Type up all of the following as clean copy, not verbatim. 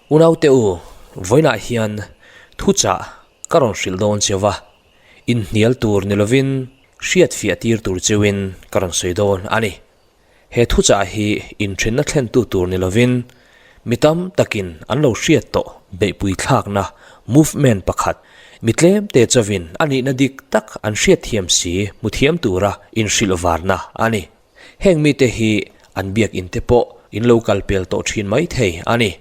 Unaute u, vawiinah hian thuchah ka rawn hrilh dawn cheu va, inhnial tur ni lovin hriatfiah tir tur cheuin ka rawn sawi dawn a ni. He thuchah hi inthenna thlentu tur ni lovin mi tam takin an lo hriat tawh beihpui thlakna movement pakhat, mi tlemte chauhin a nihna dik tak an hriatthiam si hmu thiam tura inhrilh varna a ni. Heng mite hi an biakinn te pawh in lo kal pel tawh thin mai thei a ni.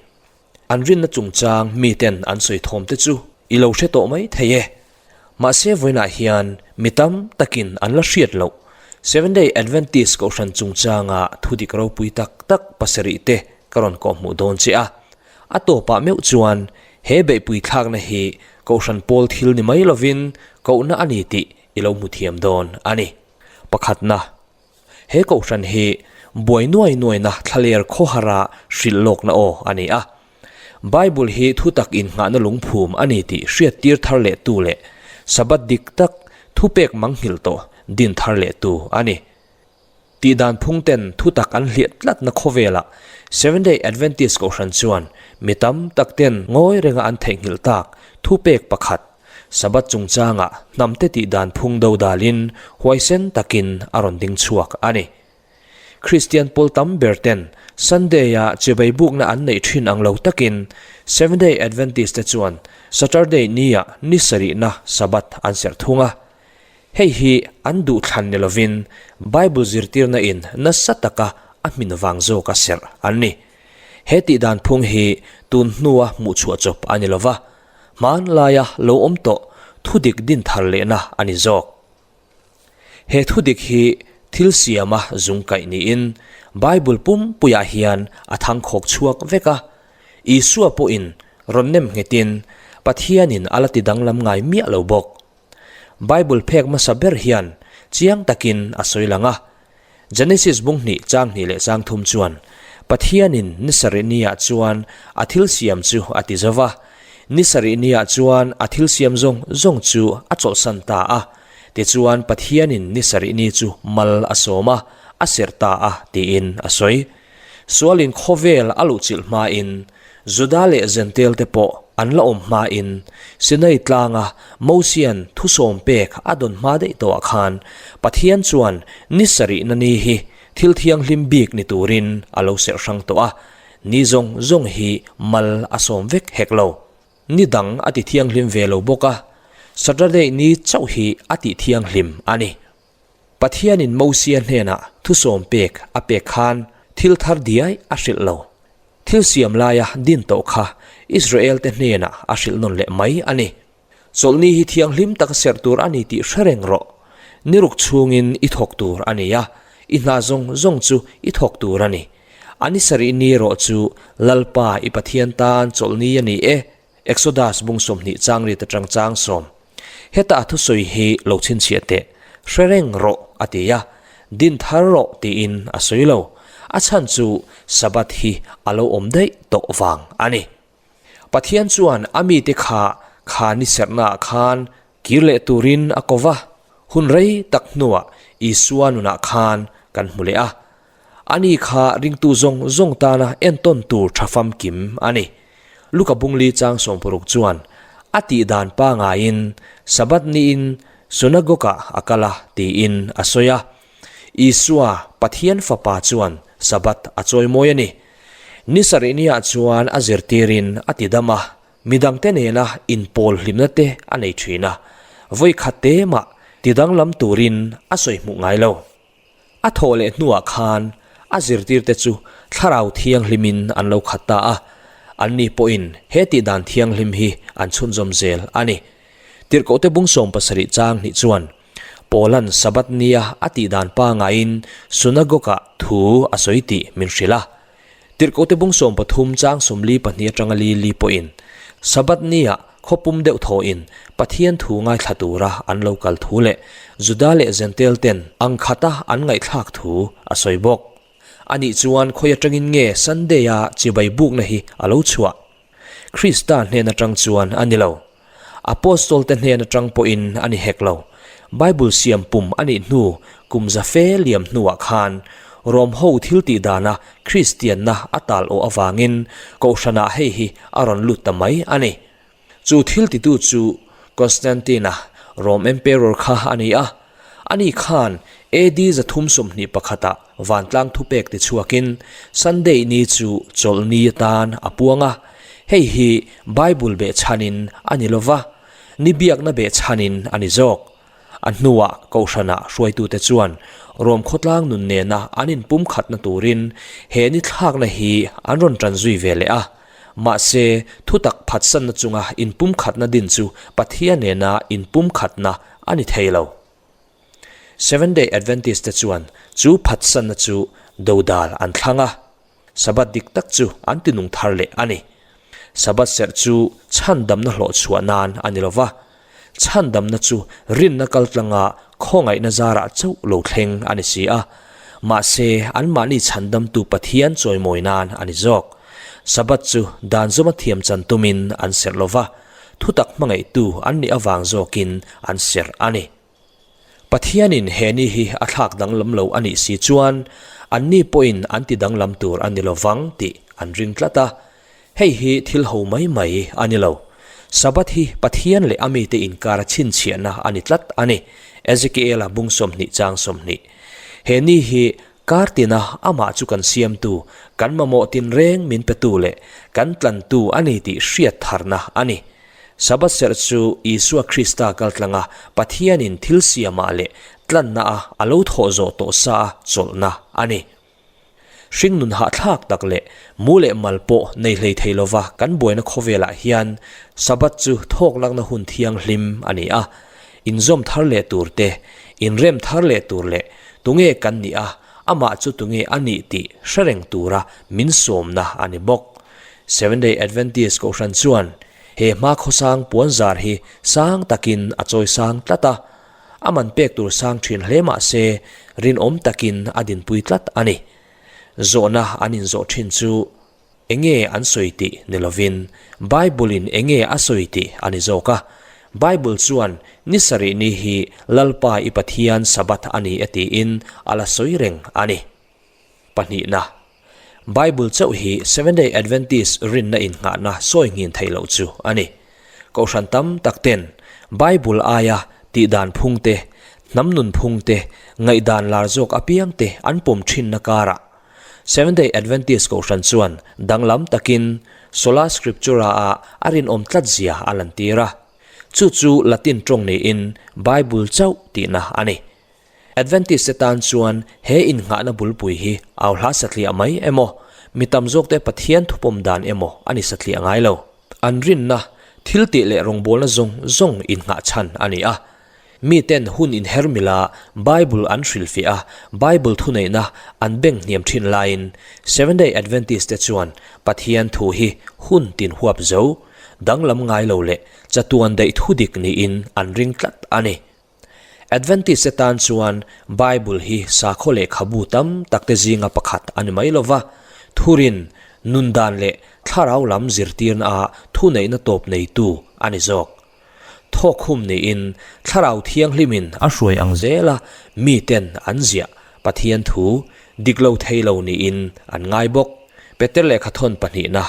An rinna chungchang miten an sawi thawm te chu i lo hre tawh mai thei e. Mahse vawiinah hian mi tam takin an la hriat loh Seventh Day Adventist Kohhran chungchanga thudik ropui tak tak pasarih te ka rawn kawhhmuh dawn che a. A tawpah meuh chuan he beihpui thlakna hi Kohhran pawl thil ni mai lovin kohna a ni tih i lo hmu thiam dawn a ni. Pakhatna, he Kohhran hi buai nuai nuaina thlaler khawhara hrilh lawkna aw a ni a. Bible hi thutak innghahna lungphum a ni tih hriattir thar lehtu leh Sabbath dik tak thupek manghilh tawh din thar lehtu a ni. Tihdan phungten thutak an hliah tlatna khawvelah Seventh-day Adventist Kohhran chuan mi tam takten ngawi renga an theihnghilh tak thupek pakhat, Sabbath chungchangah hnamte tihdan phung do dalin huaisen takin a rawn ding chhuak a ni. Kristian pawl tam ber ten Sunday-a chibai bukna an neih thin ang lo takin Seventh-day Adventist te chuan Saturday nia ni sarihna Sabbath an serh thung a. Hei hi an duhthlan ni lovin Bible zirtirna in nasa taka a hmin vang zawka serh an ni. He tihdan phung hi tun hnua hmuhchhuah chawp a ni lova, hmanlaia lo awm tawh thudik din thar lehna a ni zawk. He thudik hi thil siama zung kaih niin Bible pumpuiah hian a thangkhawk chhuak vek a. Isua pawhin rawn nem nghetin Pathianin a la ti danglam ngai miah lo bawk. Bible phek hmasa ber hian chiang takin a sawi lang a. Genesis bung hnih chang hnih leh chang thum chuan Pathianin ni sarih niah chuan a thil siam chu a ti zo va. Ni sarih niah chuan a thil siam zawng zawng chu a chawlhsan ta a. Tichuan Pathianin ni sarih ni chu mal a sawm a, a serh ta a tiin a sawi. Sualin khawvel a luhchilh hmain Juda leh Jentail te pawh an la awm hmain Sinai tlanga Mosian thusawm pek a dawn hma daih tawhah khan Pathian chuan ni sarihna ni hi thil thianghlim bik ni turin a lo serh hrang tawh a, ni zawng zawng hi mal a sawm vek hek lo. Ni dang a ti thianghlim ve lo bawk a, Saturday ni chauh hi a tih thianghlim a ni. Pathianin Mosia hnenah thusawm pek a pek khan thil thar diai a hrilh lo. Thil siam laia din tawh kha Israelte hnenah a hrilh nawn leh mai a ni. Chawlhni hi thianghlim taka serh tur a ni tih hre reng rawh. Ni ruk chhungin i thawk tur a ni a, i hna zawng zawng chu i thawk tur a ni. A ni sarih ni erawh chu Lalpa i Pathian tan chawlhni a ni e, Exodus bung 20 chang rit atang chang sawm. Heta a thusawi hi lo chhinchhiah teh, hre reng rawh a ti a, din thar rawh tiin a sawi lo. A chhan chu Sabbath hi a lo awm daih tawh vang a ni. Pathian chuan a mite kha kha ni serhnaah khan kir leh turin a ko va, hun rei tak hnuah Isua nunah khan kan hmu leh a. Ani kha ringtu zawng zawng tana entawn tur tha famkim a ni. Luka bungli chang 60 chuan a tih dan pangaiin Sabbath niin synagogue-ah a kal a tiin a sawi a. Isua, Pathian Fapa chuan Sabbath a chawimawi a ni. Ni sarih niah chuan a zirtirin a ti dam a, midangte nena inpawl hlimna te a nei thin a, vawi khat te mah ti danglam turin a sawi hmuh ngai lo. A thawh leh hnuah khan a zirtirte chu Thlarau Thianghlimin an lo khat ta a, anni pawhin he tihdan thianghlim hi an chhunzawm zel a ni. Tirhkohte bung 70 chang hnih chuan Paula'n Sabbath nia a tihdan pangaiin synagogue-ah thu a sawi tih min hrilh a. Tirhkohte bung 13 chang 42 atanga li li pawhin Sabbath nia khawpum deuh thawhin Pathian thu ngaithla tura an lo kal thu leh Juda leh Jentail ten ang khata an ngaihthlak thu a sawi bawk. Anih chuan khawi atangin nge Sunday-a chibai bukna hi a lo chhuah? Krista hnen atang chuan a ni lo. Apostol te hnen atang pawhin a ni hek lo. Bible siam pum a nih hnu kum za fe liam hnuah khan Rom ho thil tih dana Kristianna a tal awh avangin Kohhranah hei hi a rawn lut ta mai a ni. Chu thil titu chu Constantine-a, Rom Emperor kha a ni a. Ani khan AD 321 ah vantlang thupek tichhuakin Sunday ni chu chawlhni atan a puang a. Hei hi Bible behchhanin a ni lova, ni biakna behchhanin a ni zawk. A hnuah Kohhranah hruaitute chuan Rom khawtlang nun nena an inpumkhatna turin he ni thlakna hi an rawn tan zui ve leh a. Mahse, thutak phatsanna chunga inpumkhatna din chu Pathian nena inpumkhatna a ni thei lo. Seventh-day Adventist-te chuan chu phatsanna chu dodal an thlang a. Sabbath dik tak chu an tinung thar leh a ni. Sabbath serh chu chhandamna hlawh chhuah nan a ni lo va, chhandamna chu rinna kaltlanga khawngaihna zarah chauh lo thleng a ni si a. Mahse, anmahni chhandamtu Pathian chawimawi nan a ni zawk. Sabbath chu dan zawma thiam chan tumin an serh lo va, thutak hmangaihtu an nih avang zawkin an serh a ni. Pathianin he ni hi a thlak danglam lo a nih si chuan anni pawhin an ti danglam tur a ni lo vang tih an ring tlat a. Hei hi thil ho mai mai a ni lo. Sabbath hi Pathian leh a mite inkara chhinchhiahna a ni tlat a ni, Ezekiela bung 20 chang 20. He ni hi kar tina amah chu kan siamtu, kan mamawh tinreng min petu leh kan tlantu a ni tih hriat tharna a ni. Sabbath serh chu Isua Krista kaltlanga Pathianin thil siamah leh tlannaah a lo thawh zawh tawh sa a chawlhna a ni. Hringnun hahthlak tak leh mu leh mal pawh nei hlei thei lova kan buaina khawvelah hian Sabbath chu thawk lakna hun thianghlim a ni a. Inzawm thar leh tur te, inrem thar leh tur leh tunge kan nih a, amah chu tunge a nih tih hre reng tura min sawmna a ni bawk. Seventh-day Adventist Kohhran chuan he hma khawsang puanzar hi sang takin a chawi sang tlat a, a man pek tur sang thin hle mah se rinawm takin a dinpui tlat a ni. Zawhna an inzawh thin chu enge an sawi tih ni lovin Bible-in enge a sawi tih a ni zawk a. Bible chuan ni sarih ni hi Lalpa i Pathian Sabbath a ni e tiin a la sawi reng a ni. Pahnihna, Bible chauh hi Seventh-day Adventist rinna innghahna sawi nghin theih loh chu a ni. Kohhran tam tak ten Bible aia tihdan phung te, hnam nun phung te, ngaihdan lar zawk apiang te an pawm thinna karah Seventh-day Adventist kohhran chuan danglam takin Sola Scriptura-ah a rinawm tlat zia a lantir a. Chu chu Latin tawng niin Bible chauh tihna a ni. Adventist te tan chuan he innghahna bulpui hi au hla satliah mai emaw, mi tam zawkte Pathian thupawm dan emaw a ni satliah ngai lo. An rinna, thil tih leh rawngbawlna zawng zawng innghah chhan a ni a. Miten hun inher mila Bible an hrilhfiah a, Bible thuneihna an beng hniam thin laiin Seventh-day Adventist te chuan Pathian thu hi hun tin huap zo, danglam ngai lo leh chatuan daih thudik niin an ring tlat a ni. Adventist te tan chuan Bible hi sakhaw lehkhabu tam tak te zinga pakhat a ni mai lo va, thurin, nun dan leh thlarau lam zirtirna ah thuneihna tawp neitu a ni zawk. Thawk hum niin thlarau thianghlimin a hruai ang zela miten an ziah Pathian thu dik lo thei lo niin an ngai bawk. Peter lehkhathawn pahnihna,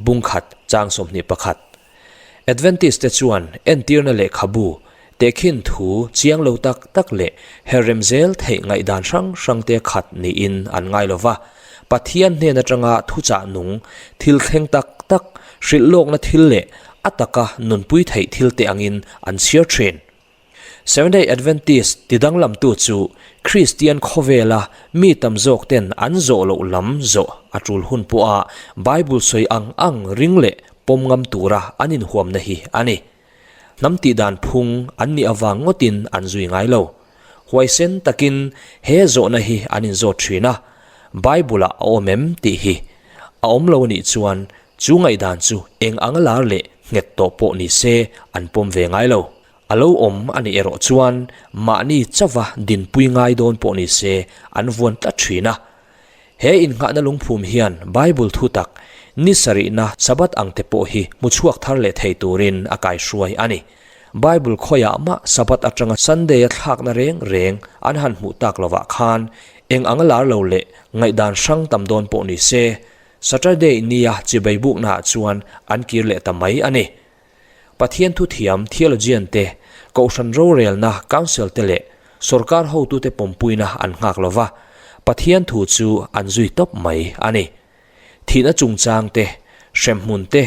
bungkhat chang 21. Adventist te chuan entirna lehkhabu, tehkhin thu chiang lo tak tak leh herrem zel theih ngaihdan hrang hrang te khat niin an ngai lo va. Pathian hnen atanga thuchah nung, thil thleng tak tak, hrilh lawkna thil leh a taka nunpui theih thil te angin an chhiar thin. Seventh-day Adventist ti danglamtu chu Kristian khawvela mi tam zawk ten an zawh loh lam zawh a tul hun pawha Bible sawi ang ang ring leh pawm ngam tura an inhuamna hi a ni. Hnam tihdan phung an nih avang ngawtin an zui ngai lo. Huaisen takin he zawhna hi an inzawt thin a, Bible-ah a awm em tih hi. A awm lo anih chuan chu ngaihdan chu eng anga lar leh nghet tawh pawh ni se an pawm ve ngai lo. A lo awm a nih erawh chuan mahni chauva dinpui ngai dawn pawh ni se an vuan tlat thin a. He innghahna lungphum hian Bible thu tak ni sarihna Sabbath ang te pawh hi hmu chhuak thar leh thei turin a kaihruai a ni. Bible khawiah mah Sabbath atanga Sunday a thlakna reng reng an han hmuh tak lovah khan eng anga lar lo leh ngaihdan hrang tam dawn pawh ni se, Saturday nia chibai buknaah chuan an kir leh ta mai a ni. Pathian thuthiam theologian te, Kohhran rorelna council te leh sorkar hotute pawmpuina an nghak lova, Pathian thu chu an zui tawp mai a ni. Thihna chungchang te, hremhmun te,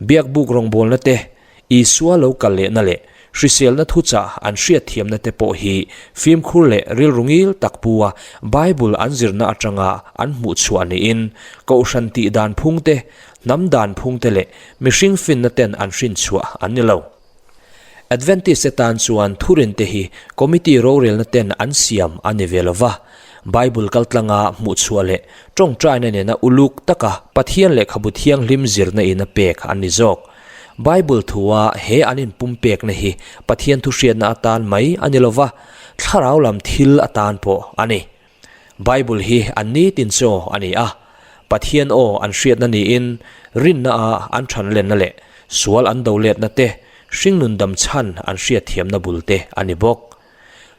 biakbuk rawngbawlna te, Isua lo kal lehna leh hriselna thuchah an hriatthiamna te pawh hi fimkhur leh rilru ngil tak pu a Bible an zirna atanga an hmuhchhuah niin Kohhran tih dan phung te, hnam dan phung te leh mihring finna ten an hrinchhuah an ni lo. Adventist te tan chuan thurin te hi committee rorelna ten an siam a ni ve lo va, Bible kaltlanga hmuhchhuah leh tawngtaina nena uluk taka Pathian lehkhabu thianghlim zirna in a pek an ni zawk. Bible thua he an inpumpekna hi Pathian thuhriatna atan mai a ni lo va, thlarau lam thil atan pawh a ni. Bible hi an nitin chaw a ni a, Pathian aw an hriatna niin rinna a an thanlenna leh sual an do letna te, hringnun dam chhan an hriatthiamna bul te a ni bawk.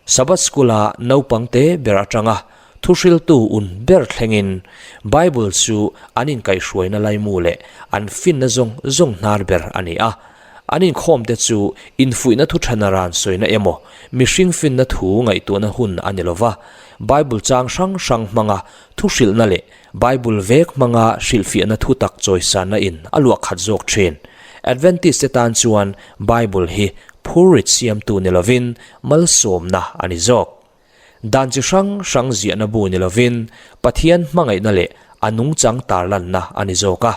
Sabbath School-a naupang te ber atanga thuhriltu un ber thlengin Bible chu an inkaihhruaina laimu leh an finna zawng zawng hnar ber a ni a. An inkhawmte chu infuihna thu ṭhana ran sawina emaw, mihring finna thu ngaihtuahna hun a ni lo va, Bible chang hrang hrang hmanga thu hrilhna leh Bible vek hmanga hrilhfiahna thu tak chawisanna in a luah khat zawk ṭhin. Adventist te tan chuan Bible hi phurrit siamtu ni lovin malsawmna a ni zawk. Dan chi hrang hrang ziahna bu ni lovin Pathian hmangaihna leh a nungchang tarlanna a ni zawk a.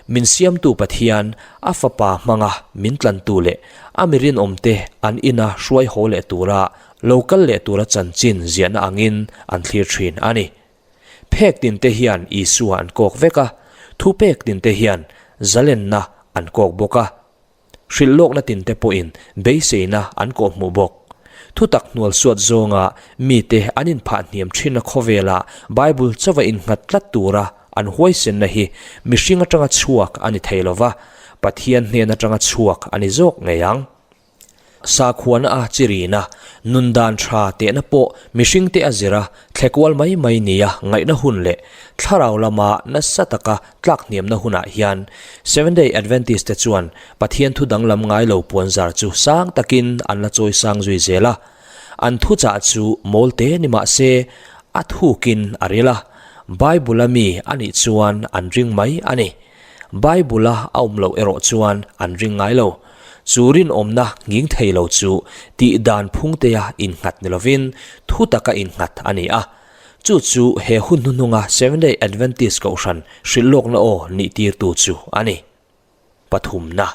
Min siamtu Pathian, a Fapa hmanga min tlantu leh a mi rinawmte an ina hruai haw leh tura lo kal leh tura chanchin ziahna angin an thlir thin a ni. Phek tinte hian Isua an kawk vek a, thupek tinte hian zalenna an kawk bawk a. Hrilh lawkna tinte pawhin beiseina an kawhhmuh bawk. Thutak hnual suat zawnga mite an inphah hniam thinna khawvela Bible chauha innghat tlat tura an huaisenna hi mihring atanga chhuak a ni thei lova, Pathian hnen atanga chhuak a ni zawk ngei ang. Sakhuana a chi rina, nun dan tha tehna pawh mihringte a zir a, thlekual mai mai nia ngaihna hun leh thlarau lama nasa taka tlak hniamna hunah hian Seventh-day Adventist te chuan Pathian thu danglam ngai lo puanzar chu sang takin an la chawi sang zui zel a. An thuchah chu mawl te ni mah se a thukin a ril a, Bible-a mi a nih chuan an ring mai a ni. Bible-a a awm loh erawh chuan an ring ngai lo. Chu rinawmna nghing thei lo chu tih dan phungtea innghat ni lovin thu taka innghat a ni a. Chu chu he hun hnuhnunga Seventh-day Adventist Kohhran hrilh lawkna aw nih tirtu chu a ni. Pathumna.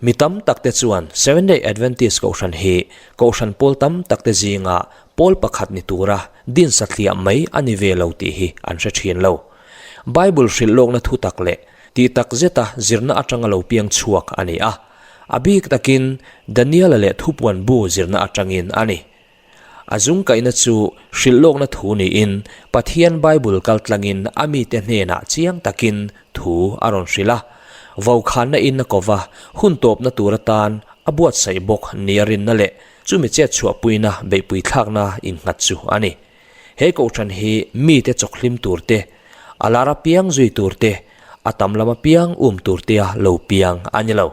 Mi tam takte chuan Seventh-day Adventist Kohhran hi Kohhran pawl tam takte zinga pawl pakhat ni tura din satliah mai a ni ve lo tih hi an hre thin lo. Bible hrilh lawkna thu tak leh tih tak zeta zirna atanga lo piang chhuak a ni a. A bik takin Daniela leh Thupuan bu zirna atangin a ni. A zungkaihna chu hrilh lawkna thu niin Pathian Bible kaltlangin a mite hnenah chiang takin thu a rawn hrilh a. Vokhanna in a kova hun tawpna tur atan a buatsaih bawk nia rinna leh chumi chetchhuahpuina beihpui thlakna innghat chu a ni. He kohhran hi mite chawkhlim tur te, a lar apiang zui tur te, a tam lam apiang um tur tea lo piang a ni lo.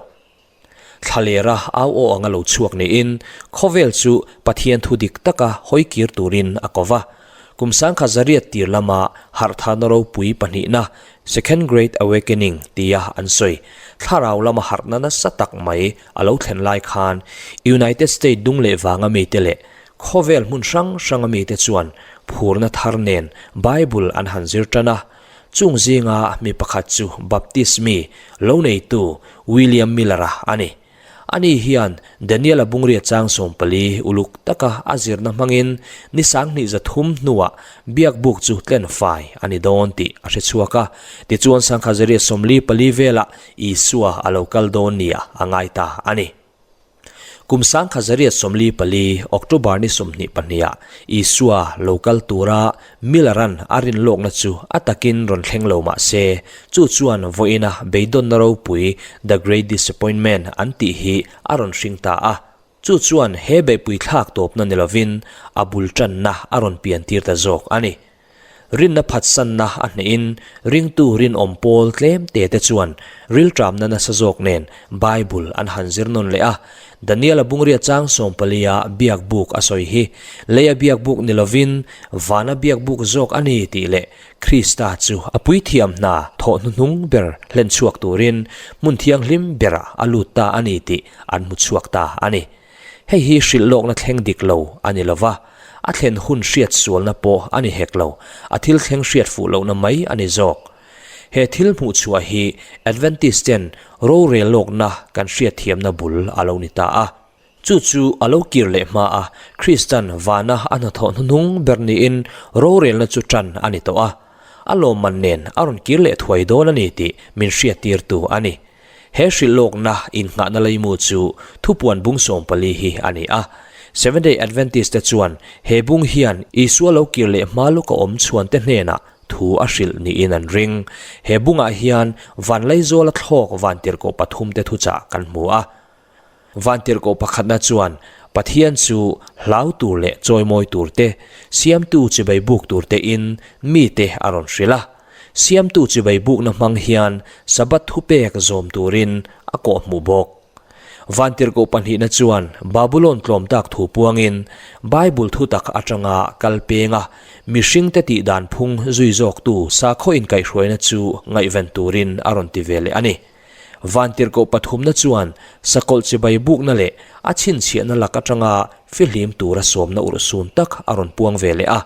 Thlalera au aw anga lo chhuak niin khawvel chu Pathian thu dik taka hawi kir turin a ko va. Kum sangkhat zariat tir lama harhthana ropui pahnihna, Second Great Awakening, tia an sawi, thlarau lama harhna nasa tak mai a lo thlen lai khan United State dung leh vanga mite leh khawvel hmun hrang hranga mite chuan phurna thar nen Bible an han zir tan a. Chung zinga mi pakhat chu Baptist mi, lo neitu William Miller-a a ni. Ani hian Daniel-a bungria chang 14 uluk taka a zirna hmangin ni sanghnih 300 hnuah biakbuk chu tlen fai a ni dawn tih a hre chhuak a. Tichuan sangkhat zariat 44 velah Isua a lo kal dawn nia a ngai ta a ni. Kum 1944 October ni 22 ah Isua lo kal tura Miller-a'n a rin lawkna chu a takin rawn thleng lo mah se, chu chuan vawiina beidawnna ropui The Great Disappointment an tih hi a rawn hring ta a. Chu chuan he beihpui thlak tawpna ni lovin a bul tanna a rawn piantir ta zawk a ni. Rinna phatsanna a hnehin ringtu rinawm pawl tlem te te chuan rilṭamna nasa zawk nen Bible an han zir nawn leh a. Daniel-a bungria chang sawmpalia biak buk a sawi hi leia biak buk ni lovin vana biak buk zawk a ni tih leh Krista chu a puithiam hna thawh hnuhnung ber hlen chhuak turin hmun thianghlim berah a lut ta a ni tih an hmu chhuak ta a ni. Hei hi hrilh lawkna thleng dik lo a ni lo va, a thlen hun hriat sualna pawh a ni hek lo, a thil thleng hriat fuh lohna mai a ni zawk. He thil hmuh chhuah hi Adventist ten rorel lawkna kan hriat thiamna bul a lo ni ta a. Chu chu a lo kir leh hma a, Kristan vana a hnathawh hnuhnung ber niin rorelna chu tan a ni tawh a. A lawmman nen a rawn kir leh thuai dawn a ni tih min hriattirtu a ni. He hrilh lawkna innghahna leimu chu thupuan bung 14 hi a ni a. Seventh-day Adventist te chuan he bung hian Isua lo kir leh hma lawka awm chhuante hnenah thu a hrilh niin an ring. He bungah hian Vanlaizawla thlawk vantirhkoh pathumte thuchah kan hmu a. Vantirhkoh pakhatna chuan Pathian chu hlau tur leh chawimawi tur te, siamtu chibai buk tur tein mite a rawn hrilh a. Siamtu chibai bukna hmang hian Sabbath thupek zawm turin a kawhhmuh bawk. Vantirhkoh pahnihna chuan Babulon tlawm tak thu puangin Bible thutak atanga kal penga mihringte tih dan phung zui zawktu sakhaw inkaihhruaina chu ngaihven turin a rawn ti ve leh a ni. Vantirhkoh pathumna chuan sakawlh chibai bukna leh a chhinchhiahna lak atanga fihlim tura sawmna urhsun tak a rawn puang ve leh a.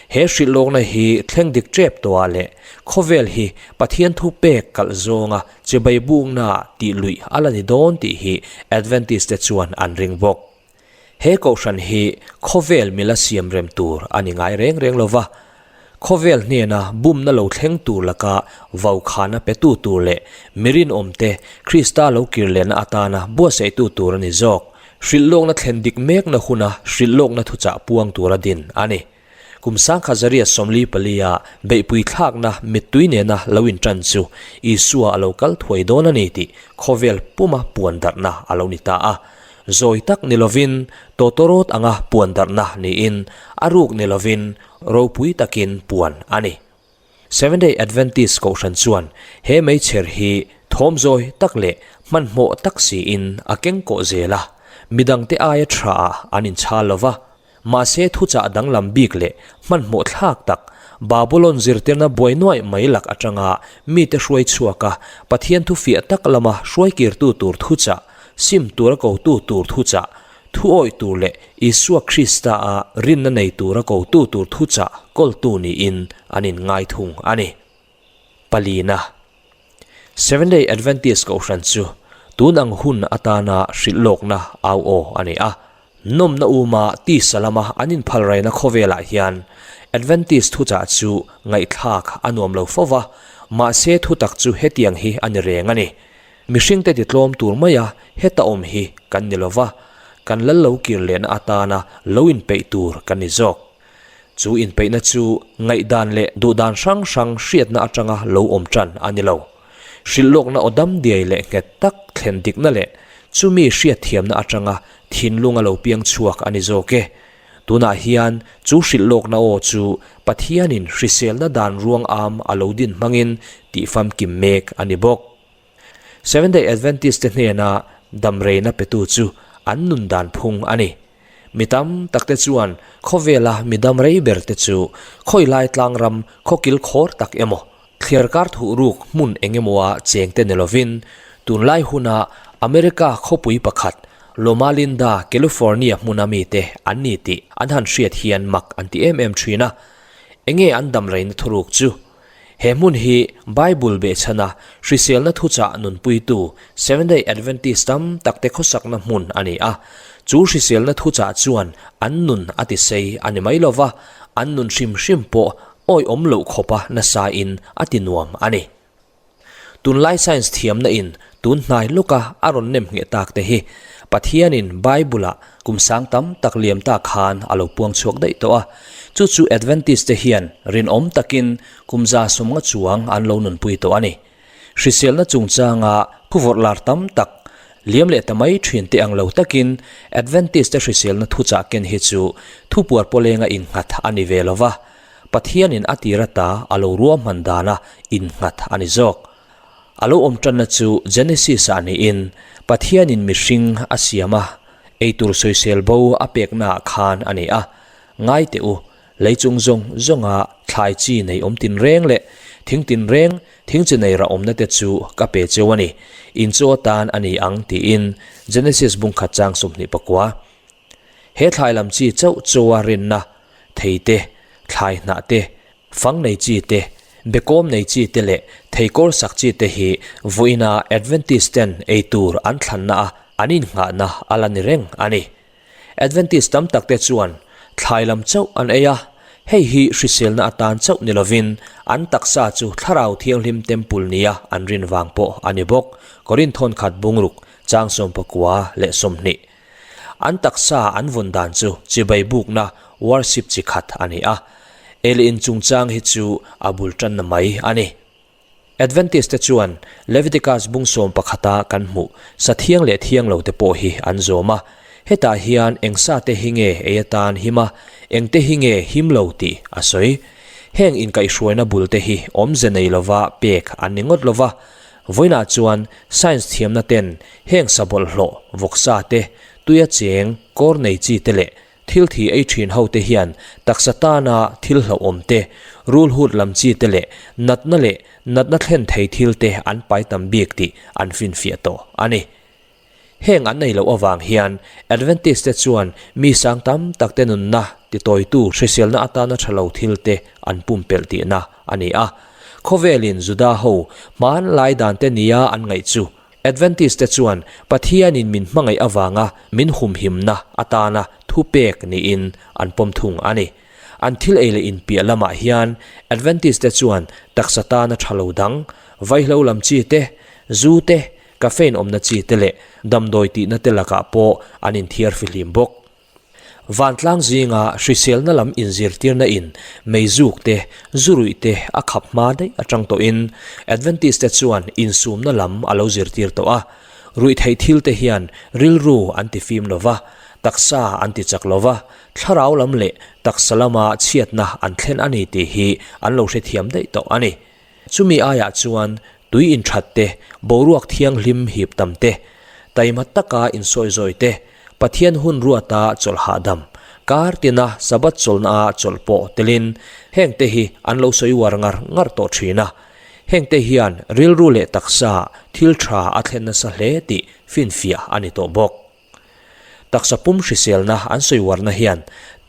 He hrilhlawkna hi thleng dik tep tawhah leh khawvel hi Pathian thu pek kalh zawnga chibai bukna tih luih a la ni dawn tih hi Adventist te chuan an ring bawk. He kohhran hi khawvel mila siam rem tur a ni ngai reng reng lo va, khawvel hnena bumna lo thleng tur laka vaukhana petu tur leh mi rinawmte Krista lo kir lehna atana buatsaihtu tur a ni zawk. Hrilhlawkna thlen dik mekna huna hrilhlawkna thuchah puang tura din a ni. Kum sangkhat 44 a beihpui thlakna mittui nena lo intan chu Isua a lo kal thuai dawn a ni tih khawvel puma puan darhna a lo ni ta a. Zawi tak ni lovin tawtawrawt anga puan darhna niin a ruk ni lovin ropui takin puan a ni. Seventh-day Adventist kohhran chuan he meichher hi thawm zawi tak leh hmanhmawh tak siin a keng kawh zel a, midangte aia tha ah an inchhal lova, Mahse thuchah danglam bik leh hmanhmawh thlak tak, Babulon zirtirna buai nuaih mai lak atanga mite hruai chhuak a, Pathian thu fiah tak lama hruai kirtu tur thuchah, sim tura kotu tur thuchah, thu awih tur leh Isua Krista a rinna nei tura kotu tur thuchah kawltu niin an inngai thung a ni. Palina. Seventh-day Adventist Kohhran chu tun ang hun atana hrilh lawkna au aw a ni a. Nawmna uma tisa lama an inphal raina khawvelah hian Adventist thuchah chu ngaihthlak a nuam lo fo va, mahse thutak chu hetiang hi a ni reng a ni. Mihringte titlawm tur maia heta awm hi kan ni lo va, kan lal lo kir lehna atana lo inpeih tur kan ni zawk. Chu inpeihna chu ngaihdan leh duhdan hrang hrang hriatna atanga lo awm tan a ni lo. Hrilhlawkna aw dam diai leh nghet tak thlen dikna leh chumi hriatthiamna atanga thinlunga lo piang chhuak a ni zawk e. Tunah hian chu hrilhlawkna aw chu Pathianin hriselna dan ruang am a lo din hmangin tihfamkim mek a ni bawk. Seventh-day Adventist te hnena damreina petu chu an nun dan phung a ni. Mi tam tak te chuan khawvela mi dam rei ber te chu khawilai tlang ram khawkil khawr tak emaw, thliarkar thuh ruk hmun eng emawa cheng te ni lovin tunlai huna America khawpui pakhat Loma Linda, California hmuna mite an ni tih an han hriat hian mak an ti em em thin a. Enge an damreina thuruk chu? He hmun hi Bible behchhana hriselna thuchah nunpuitu Seventh-day Adventist tam takte khawsakna hmun a ni a. Chu hriselna thuchah chuan an nun a tisei a ni mai lova, an nun hrim hrim pawh awihawm loh khawpa nasain a ti nuam a ni. Tunlai science thiamna in tun hnai lawka a rawn nem ngheh tak te hi Pathianin Bible-ah kum sang tam tak liam ta khan a lo puang chhuak daih tawh a. Chu chu Adventist te hian rinawm takin kum 150 chuang an lo nunpui tawh a ni. Hriselna chungchanga phuvawrh lar tam tak liam leh ta mai thin te ang lo takin Adventist te hriselna thuchah ken hi chu thupuar pawlenga innghat a ni ve lo va, Pathianin a tir ata a lo ruahman dana innghat a ni zawk. A lo awm tanna chu Genesis-ah niin Pathianin mihring a siam a, eitur sawisel bo a peknaah khan a ni a. Ngai teh u, lei chung zawng zawnga thlai chi nei awm tinreng leh thing tinreng, thing chi nei rah awmna te chu ka pe cheu a ni, in chaw atan a ni ang tiin Genesis bungkhat chang 29. He thlai lam chi chauh chawa rinna, thei te, thlai hnah te, fang nei chi te, bekawm nei chi te leh theikawl sak chi te hi vawiina Adventist ten ei tur an thlanna a an innghahna a la ni reng a ni. Adventist tam tak te chuan thlai lam chauh an ei a, hei hi hriselna atan chauh ni lovin an taksa chu Thlarau Thianghlim Temple nia an rin vang pawh a ni bawk, Korinth khat bungruk chang 98 20. An taksa an vawn dan chu chibai bukna worship chi khat a ni a, Eli in chungchang hi chu a bul tanna mai a ni. Adventist te chuan Leviticus bung sawm pakhata kan hmuh sa thiang leh thiang lo te pawh hi an zawm a, hetah hian eng sa te hi nge ei atan him a, eng te hi nge him lo tih a sawi. Heng inkaihhruaina bul te hi awmze nei lova pek an ni ngawt lova, Vawiinah chuan science thiamna ten heng sa bawlhhlawh, vawksa te, tuia cheng, kawr nei chi te leh thil thi ei thin ho te hian taksa tana thil hlauhawm te, rulhut lam chi te leh natna leh natna thlen thei thil te an pai tam bik tih an finfiah tawh a ni. Heng an nei loh avang hian Adventist te chuan mi sang tam tak te nunna titawitu hriselna atana tha lo thil te an pumpelh tihna a ni a. Khawvelin Juda ho hmanlai dan te nia an ngaih chu Adventist te chuan Pathianin min hmangaih avanga min humhimna atana thupek niin an pawm thung a ni. An thil ei leh inpiah lamah hian Adventist te chuan taksa tana tha lo dang, vaihlo lam chi te, zu te, Caffeine awmna chi te leh damdawi tihna te lakah pawh an inthiar fihlim bawk. Vantlang zinga hriselna lam inzirtirna in meizuk te, zuruih te a khap hma daih atang tawhin Adventist te chuan insumna lam a lo zirtir tawh a. Ruihtheih thil te hian rilru an ti fim lo va, taksa an ti chak lo va, thlarau lam leh taksa lama chhiatna an thlen a ni tih hi an lo hrethiam daih tawh a ni. Chumi aiah chuan tui inthat te, boruak thianghlim hip tam te, taima taka insawizawi te, Pathian hun ruata chawlh hahdam, kar tina Sabbath chawlhnaah chawlh pawh telin heng te hi an lo sawi uar ngar ngar tawh thin a. Heng te hian rilru leh taksa thil tha a thlen nasa hle tih finfiah a ni tawh bawk. Taksa pum hriselna an sawi uarna hian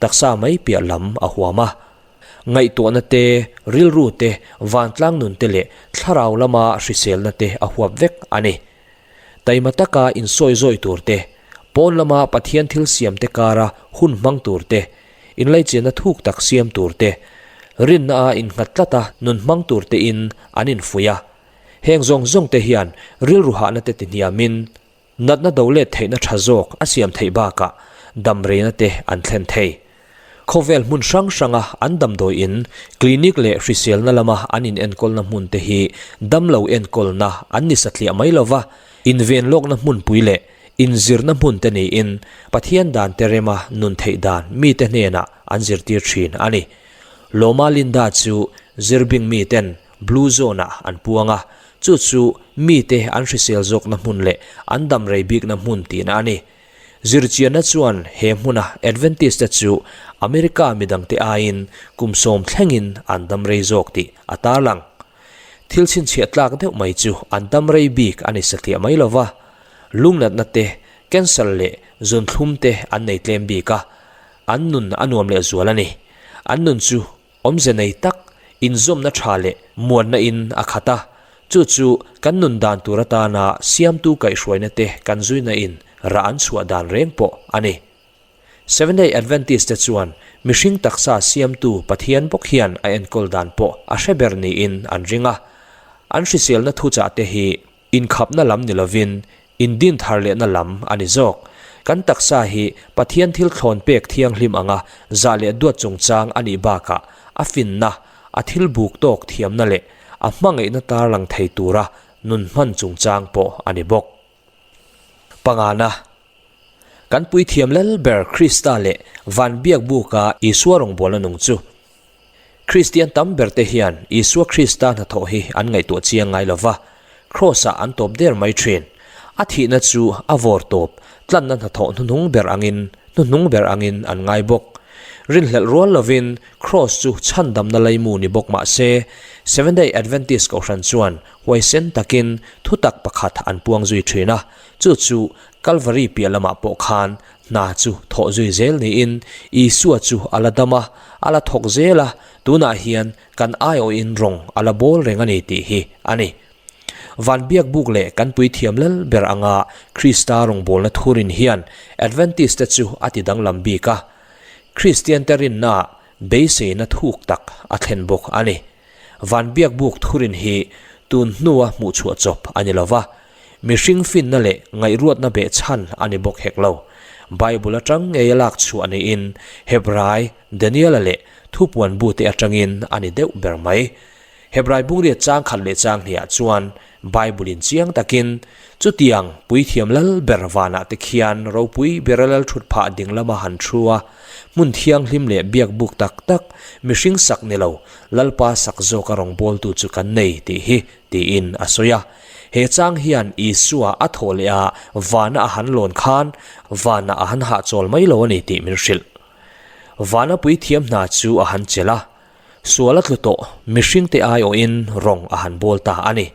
taksa mai piah lam a huam a. Ngaihtuahna te, rilru te, vantlang nun te leh thlarau lama hriselna te a huap vek a ni. Taima taka insawi zawi tur te, pawn lama Pathian thil siam te kara hun hmang tur te, inlaichianna thuk tak siam tur te, rinna a innghat tlata nun hmang tur tein an infuih a. Heng zawng zawng te hian rilru hahna te tihniamin, Natna do let theihna tha zawk a siam theih bakah damreina te an thlen thei. Khawvel hmun hrang hranga an damdawi in, clinic leh hriselna lama an inenkawlna hmun te hi damlo enkawlna an ni satliah mai lova, inven lawkna hmunpui leh inzirna hmun te niin Pathian dan te rema nun theih dan mite hnenah an zirtir thin a ni. Loma Linda chu zirbing miten Blue Zone-ah an puang a, chu chu mite an hrisel zawkna hmun leh an dam rei bikna hmun tihna a ni. Zirchianna chuan he hmuna Adventist-te chu America midangte aiin kum sawm thlengin an dam rei zawk tih a tarlang. Thil chhinchhiah tlak deuh mai chu an dam rei bik a ni satliah mai lova, lungnatna te, cancer leh zunthlum te an nei tlem bik a, an nun a nuam lehzual a ni. An nun chu Awmze nei tak, inzawmna tha leh muanna in a khat a, chu chu kan nun dan tur atana siamtu kaihhruaina te kan zuina in rah an chhuah dan reng pawh a ni. Seventh-day Adventist te chuan mihring taksa siamtu Pathian bawk hian a enkawl dan pawh a hre ber niin an ring a. An hriselna thuchah te hi inkhapna lam ni lovin indin thar lehna lam a ni zawk. Kan taksa hi Pathian thil thlawn pek thianghlim anga zah leh duat chungchang a nih bakah a finna, a thil buk tawk thiamna leh a hmangaihna tarlang thei tura nun hman chungchang pawh a ni bawk. Pangana, Kan puithiam lal ber Krista leh van biakbuka Isua rawngbawlna nung chu. Kristian tam berte hian Isua Krista hnathawh hi an ngaihtuah chiang ngai lo va, Kraws-ah an tawp der mai thin. A thihna chu a vawr tawp, tlanna hnathawh hnuhnung ber angin hnuhnung ber angin an ngai bawk. Rinhlelh rual lovin Kraws chu chhandamna laimu ni bawk mah se, Seventh-day Adventist Kohhran chuan huaisen takin thutak pakhat an puang zui thin a, chu chu Kalvari piah lamah pawh khan hna chu thawh zui zel niin Isua chu a la dam a, a la thawk zel a, tunah hian kan aiawhin rawng a la bawl reng a ni tih hi a ni. Van biakbuk leh kan puithiam lal ber anga Krista rawngbawlna thurin hian Adventist te chu a ti danglam bik a, Kristian te rinnaah beiseina thuk tak a thlen bawk a ni. Van biakbuk thurin hi tun hnua hmuhchhuah chawp a ni lo va, mihring finna leh ngaihruatna behchhan a ni bawk hek lo. Bible atang ngeia lak chhuah niin Hebrai, Daniela leh Thupuan bute atangin a ni deuh ber mai. Hebrai bungriat chang khat leh chang hniah chuan Bible-in chiang takin, Chutiang puithiam lal ber vanah te khian ropui bera lal thut phah ding lama han thu a, hmun thianghlim leh biak buk tak tak, mihring sak ni lo, Lalpa sak zawka rawngbawltu chu kan nei tih hi, tiin a sawi a. He chang hian Isua a thawh leh a vana a han lawn khan vanah a han hahchawl mai lo a ni tih min hrilh. Vana puithiam hna chu a han chelh a. Sual a tlu tawh, mihringte aiawhin rawng a han bawl ta a ni.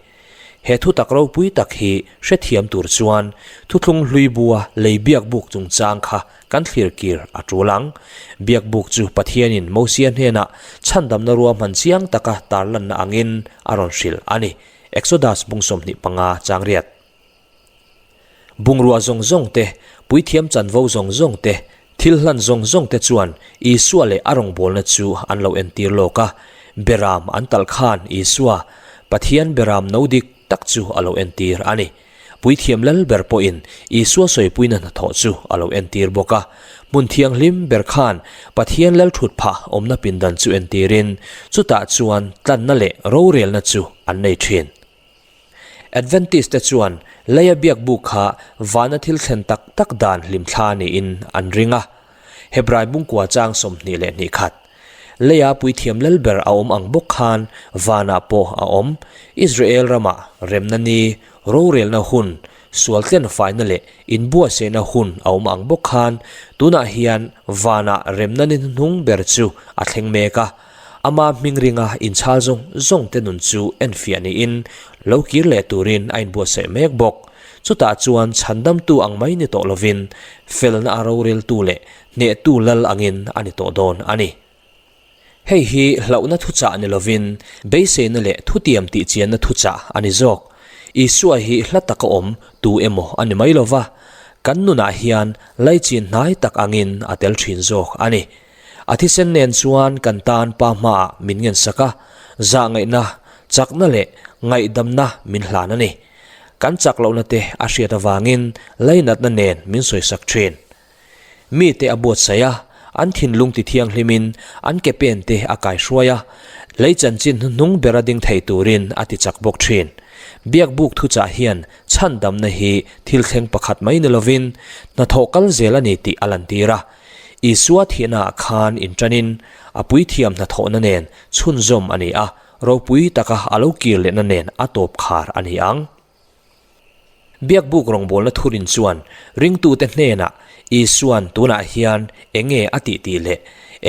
He thutak ropui tak hi hrethiam tur chuan thuthlung hlui bua lei biakbuk chungchang kha kan thlir kir a tul ang. Biakbuk chu Pathianin Mosia hnenah chhandamna ruahman chiang taka tarlanna angin a rawn hrilh a ni. Exodus bung 25 chang riat. Bungrua zawng zawng te, puithiam chanvo zawng zawng te, thil hlan zawng zawng te chuan Isua leh a rawngbawlna chu an lo entir lawk a. Beram an talh khan Isua, Pathian beram no dik tak chu a lo entir a ni. Puithiam lal ber pawhin Isua sawipuina hnathawh chu a lo entir bawk a. Hmun thianghlim ber khan Pathian lal thut phah awmna pindan chu entirin chutah chuan tlanna leh rorelna chu an nei thin. Adventist te chuan leia biakbuk kha vana thil thlen tak tak dan hlimthla niin an ring a. Hebrai bungkua chang 22 khat. Leia puithiam lal ber a awm ang bawk khan vanah pawh a awm. Israel ramah remna ni, rorelna hun, sual tlen faina leh inbuatsaihna hun a awm ang bawk khan tunah hian vanah remna ni hnuhnung ber chu a thleng mek a. Ama hming ringa inchhal zawng zawng te nun chu enfiah niin lo kir leh turin a inbuatsaih mek bawk. Chutah chuan chhandamtu ang mai ni tawh lovin felna a roreltu leh hnehtu lal angin a ni tawh dawn a ni. Hei hi hlauhna thuchah ni lovin beiseina leh thutiam tihchianna thuchah a ni zawk. Isua hi hla taka awm tu emaw a ni mai lova, kan nunah hian laichin hnai tak angin a tel thin zawk a ni. A thisen nen chuan kan tan Pa hmaah min ngensak a, zahngaihna, chakna leh ngaihdamna min hlan a ni. Kan chak lohna te a hriat avangin lainatna nen min sawisak thin. Mite a buatsaih a, an thinlung ti thianghlimin an ke pen te a kaihruai a, lei chanchin hnuhnung bera ding thei turin a ti chak bawk thin. Biakbuk thuchah hian chhandamna hi thil thleng pakhat mai ni lovin hnathawh kal zel a ni tih a lantir a. Isua thihnaah khan inṭanin a puithiam hnathawhna nen chhunzawm a ni a, ropui taka a lo kir lehna nen a tawp khar a ni ang. Biakbuk rawngbawlna thurin chuan ringtute hnenah Isua'n tunah hian eng nge a tih tih leh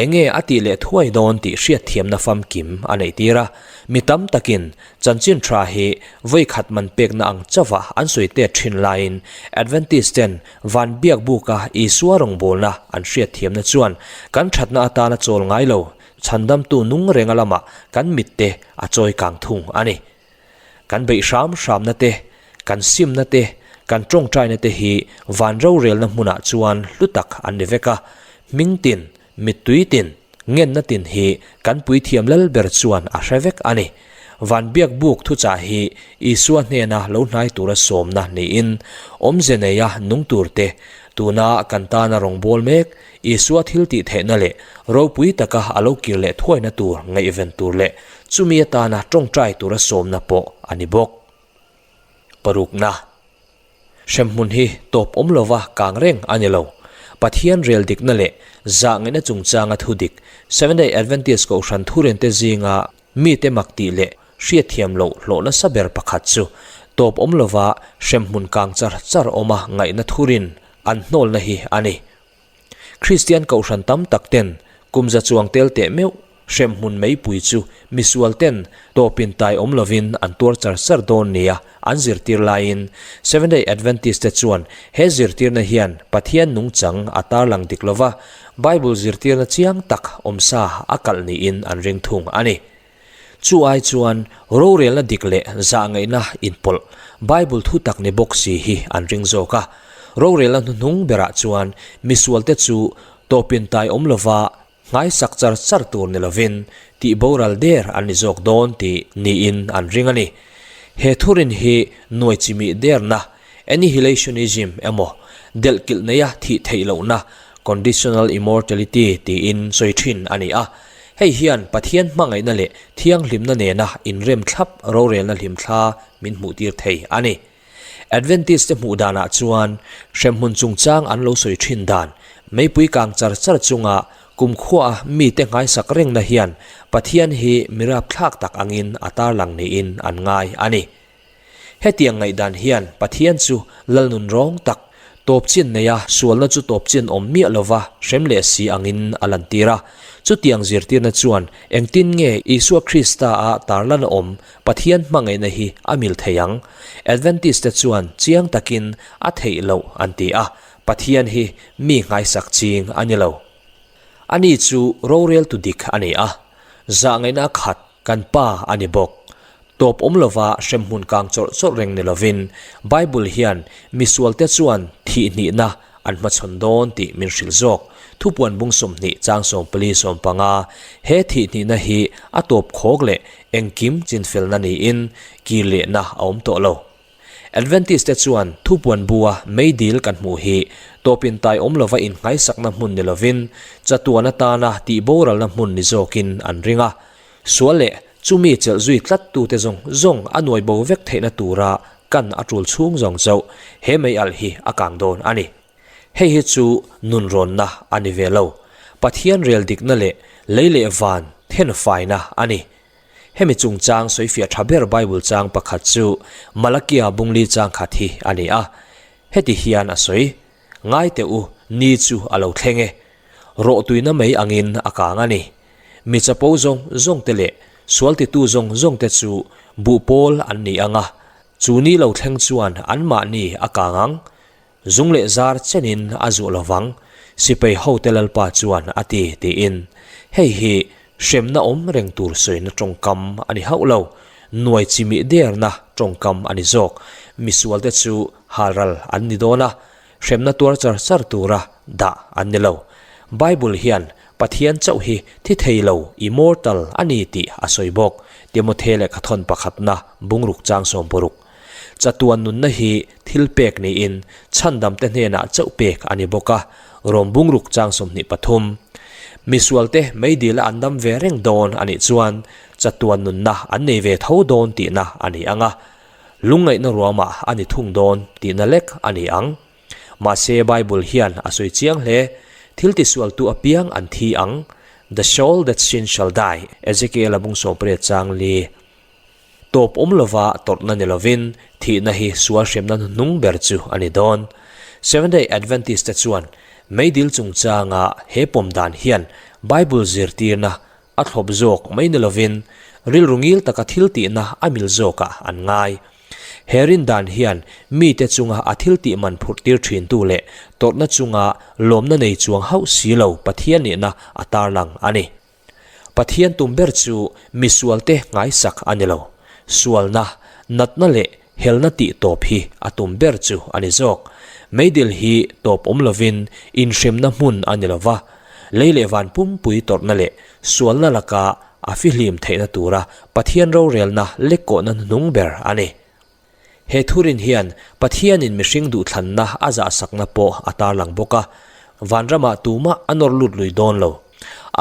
eng nge a tih leh thuai dawn tih hriatthiamna famkim a neihtir a. Mi tam takin chanchin tha hi vawi khat man pekna ang chauha an sawi tet thin laiin Adventist ten Van biakbuka Isua rawngbawlna an hriatthiamna chuan kan thatna atana chawl ngai lo chhandamtu nung renga lamah kan mitte a chawi kang thung a ni. Kan beih hram hramna te, kan simna te, kan tawngtaina te hi van rorelna hmunah chuan hlu tak an ni vek a, hming tin, mittui tin, ngenna tin hi kan puithiam lal ber chuan a hre vek a ni. Van biak buk thuchah hi Isua hnena lo hnai tura sawmna niin awmze neia nung turte tuna kan tana rawngbâwl mek Isua thil tih theihna leh ropui taka a lo kir leh thuaina tur ngaihven tur leh chumi atana tawngtai tura sawmna pawh a ni bawk. Parukna. Hremhmun hi tawp awm lova kang reng a ni lo. Pathian rel dikna leh zah ngaihna chungchanga thu dik Seventh-day Adventist Kohhran thurente zinga mite mak tih leh hriatthiam loh hlawh nasa ber pakhat chu tawp awm lova hremhmun kang char char awma ngaihna thurin an hnawlna hi a ni. Kristian Kohhran tam tak ten kum za chuang tel teh meuh hremhmun meipui chu misual ten tawpin tai awm lovin an tuar char char dawn nia an zirtir laiin Seventh-day Adventist te chuan he zirtirna hian Pathian nungchang a tarlang dik lova Bible zirtirna chiang tak awmsa a kalh niin an ring thung a ni. Chu ai chuan rorelna dik leh zahngaihna inpawlh Bible thu tak ni bawk si hi an ring zawk a. Rorelna hnuhnung berah chuan misualte chu tawpin tai awm lova nghaisak char char tur ni lovin tih boral der an ni zawk dawn tih niin an ring a ni. He thurin hi nuai chimih derna, annihilationism, emaw delhkilh neia thih theih lohna, conditional immortality, tiin sawi thin a ni a. Hei hian Pathian hmangaihna leh thianghlimna nena inrem thlap rorelna hlimthla min hmuhtir thei a ni. Adventist te hmuh danah chuan hremhmun chungchang an lo sawi thin dan, meipui kang char char chunga kumkhuaa mite nghaisak rengna hian Pathian hi mi rapthlak tak angin a tarlang niin an ngai a ni. Hetiang ngaihdan hian Pathian chu Lalnun rawng tak, tawp chin neia sualna chu tawp chin awm miah lova hrem leh si angin a lantir a. Chutiang zirtirna chuan engtin nge Isua Krista-a tarlan awm Pathian hmangaihna hi a mil thei ang? Adventist-te chuan chiang takin a theih loh an ti a, Pathian hi mi nghaisak ching a ni lo. Ani chu roreltu dik a ni a, zahngaihna a khat Kan Pa a ni bawk. Tawp awm lova hremhmun kang chawrh chawrh reng ni lovin, Bible hian misualte chuan thihhnihna an hmachhawn dawn tih min hrilh zawk. Thupuan bung 20 chang 14 15, He thihhnihna hi a tawp khawk leh engkim chinfelna niin kir lehna a awm tawh lo. Adventist te chuan thupuan bua meidil kan hmuh hi tawpin tai awm lova innghaisakna hmun ni lovin chatuan atana tihboralna hmun ni zawkin an ring a. Sual leh chumi chelh zui tlat tute zawng zawng a nuai bo vek theihna tura kan a tul chhung zawng chauh he mei alh hi a kang dawn a ni. Hei hi chu nunrawnna a ni ve lo. Pathian rel dikna leh lei leh van thenfaina a ni. Hemi chungchang sawifiah tha ber Bible chang pakhat chu Malakia bungli chang khat hi a ni a. Heti hian a sawi, Ngai teh u, ni chu a lo thleng e. Rawhtuina mai angin a kang a ni. Mi chapo zawng zawng te leh sual titu zawng zawng te chu buh pawl an ni ang a, chu ni lo thleng chuan anmahni a kang ang. Zung leh zar chenin a zuah lo vang, sipai hote Lalpa chuan a ti, tiin. Hei hi hremna awm reng tur sawina tawngkam a ni hauh lo, nuai chimih derna tawngkam a ni zawk. Misualte chu halral an ni dawn a, hremna tuar char char tura dah an ni lo. Bible hian Pathian chauh hi thi thei lo, immortal, a ni tih a sawi bawk, Timothy lehkhathawn pakhatna bungruk chang 60. Chatuan nunna hi thil pek niin chhandamte hnenah chauh pek a ni bawk a, Rom bungruk chang 23. Misualte meidila an dam ve reng dawn a nih chuan chatuan nunna an nei ve tho dawn tihna a ni ang a, lungngaihna ruamah a ni thung dawn tihna lek a ni ang. Mahse Bible hian a sawi chiang hle, Thil tisualtu apiang an thi ang, The soul that sin shall die, Ezekiel-a bung 18 chang li. Tawp awm lova tawrhna ni lovin thihna hi sual hremna hnuhnung ber chu a ni dawn. Seventh-day Adventist te chuan meidil chungchanga he pawm dan hian Bible zirtirna a thlawp zawk mai ni lovin rilru ngil taka thil tihna a mil zawkah an ngai. He rin dan hian mite chunga a thil tih man phurh tir thintu leh tawrhna chunga lawmna nei chuang hauh si lo Pathian nihna a tarlang a ni. Pathian tum ber chu misualte nghaisak a ni lo. Sualna, natna leh helna tih tawp hi a tum ber chu a ni zawk. Meidil hi tawp awm lovin inhremna hmun a ni lo va, lei leh van pumpui tawrhna leh sualna laka a fihlim theihna tura Pathian rorelna lekkawhna hnuhnung ber a ni. He thurin hian Pathianin mihring duhthlanna a zahsakna pawh a tarlang bawk a, vanramah tumah a nawr lut lui dawn lo.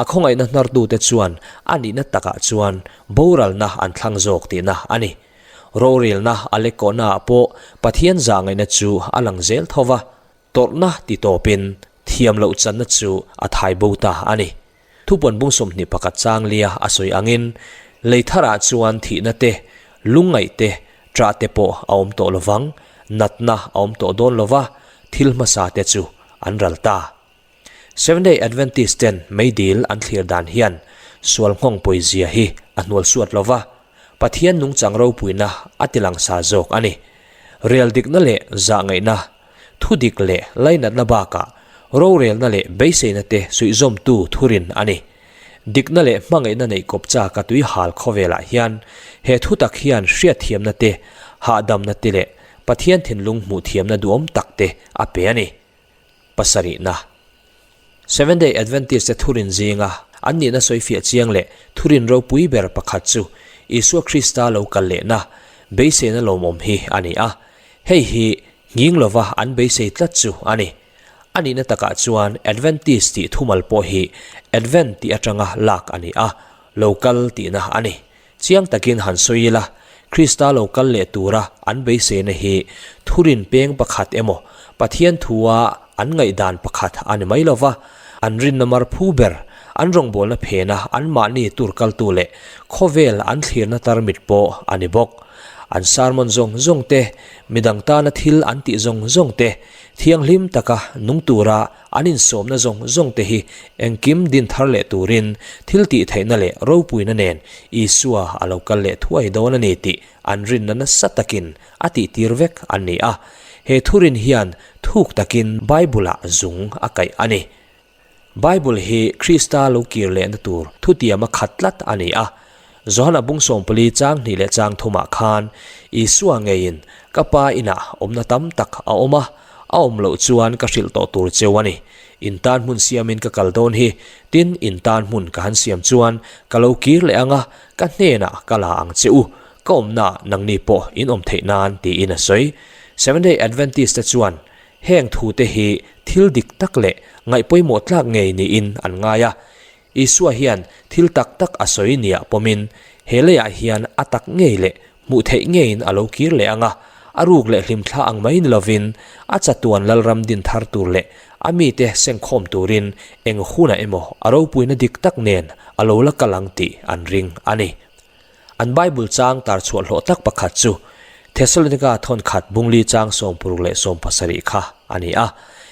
A khawngaihna hnartute chuan a nihna takah chuan boralna an thlang zawk tihna a ni. Rorelna a lekkawhnaah pawh Pathian zahngaihna chu a lang zel tho va, tawrhna ti tawpin thiam loh channa chu a thai bo ta a ni. Thupuan bung 21 chang lia a sawi angin, lei tharah chuan thihna te, lungngaih te, ṭah te pawh a awm tawh lovang, natna a awm tawh dawn lova, thil hmasa te chu an ral ta. Seventh-day Adventist ten meidil an thlir dan hian sual nghawng pawizia hi a hnual suat lova, Pathian nungchang ropuina a ti langsa zawk a ni. Rel dikna leh zahngaihna, thu dik leh lainatna bakah rorelna leh beiseina te suihzawmtu thurin a ni. Dikna leh hmangaihna neih kawp chaka tui hal khawvelah hian he thutak hian hriatthiamna te, hahdamna te leh Pathian thinlung hmuhthiamna duhawm tak te a pe a ni. Pasarihna. Seventh-day Adventist te thurin zinga an nihna sawifiah chiang leh thurin ropui ber pakhat chu Isua Krista lo kal lehna, beiseina lawmawm hi a ni a. Hei hi nghing lova an beisei tlat chu a ni. A nihna takah chuan Adventist tih thumal pawh hi Advent tih atanga lak a ni a, lo kal tihna a ni. Chiang takin han sawi ila, Krista lo kal leh tura an beiseina hi thurin peng pakhat emaw, Pathian thua an ngaihdan pakhat a ni mai lova, an rinna mar phu ber, an rawngbawlna phena anmahni tur kaltu leh khawvel an thlirna tarmit pawh a ni bawk. An sermon zawng zawng te, midang tana thil an tih zawng zawng te, thianghlim taka nung tura An insawmna zawng zawng te hi engkim din thar leh turin thil tih theihna leh ropuina nen Isua a lo kal leh thuai dawn a ni tih an rinna nasa takin a tihtir vek an ni a. He thurin hian thuk takin Bible-ah zung a kaih a ni. Bible hi Krista lo kir lehna tur thutiama khat tlat a ni a. Johana bung 14 chang hnih leh chang thumah khan Isua ngeiin ka Pa inah awmna tam tak a awm a, a awm loh chuan ka hrilh tawh tur cheu a ni. In tan hmun siamin ka kal dawn hi, tin in tan hmun ka han siam chuan ka lo kir leh ang a, ka hnenah ka la ang che u, ka awmnaah nangni pawh in awm theih nan tiin a sawi. Seventh-day Adventist te chuan heng thute hi thil dik tak leh ngaihpawimawh tlak ngei niin an ngai a, Isua hian thil tak tak a sawi nia pawmin he leiah hian a tak ngei leh hmuh theih ngeiin a lo kir leh ang a, a ruk leh hlimthla ang mai ni lovin a chatuan Lalram din thar tur leh a mite sengkhawm turin eng hunah emaw a ropuina dik tak nen a lo la kal ang tih an ring a ni. An Bible chang tar chhuah hlawh tak pakhat chu Thessalonika thawnkhat bungli chang 60 leh 70 kha a ni a.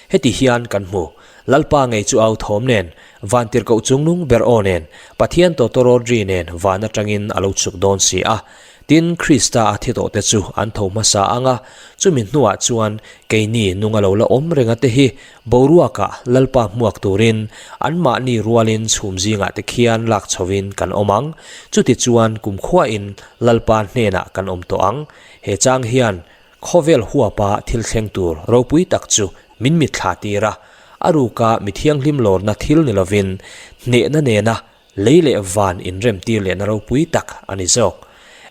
Heti hian kan hmu, Lalpa ngei chu au thawm nen, vantirhkoh chungnung ber aw nen, Pathian tawtawrawt ri nen van atangin a lo chhuk dawn si a. Tin, Krista a thi tawhte chu an tho hmasa ang a, chumi hnuah chuan keini nung a lo la awm renga te hi Boruakah Lalpa hmuak turin anmahni rualin chhum zingah te khian lak chhovin kan awm ang. Chutichuan kumkhuain Lalpa hnenah kan awm tawh ang. He chang hian khawvel huapa thil thleng tur ropui tak chu min mitthla tir a, a ruka mi thianghlim lawrna thil ni lovin hnehna nena Lei leh van inremtir lehna ropui tak a ni zawk.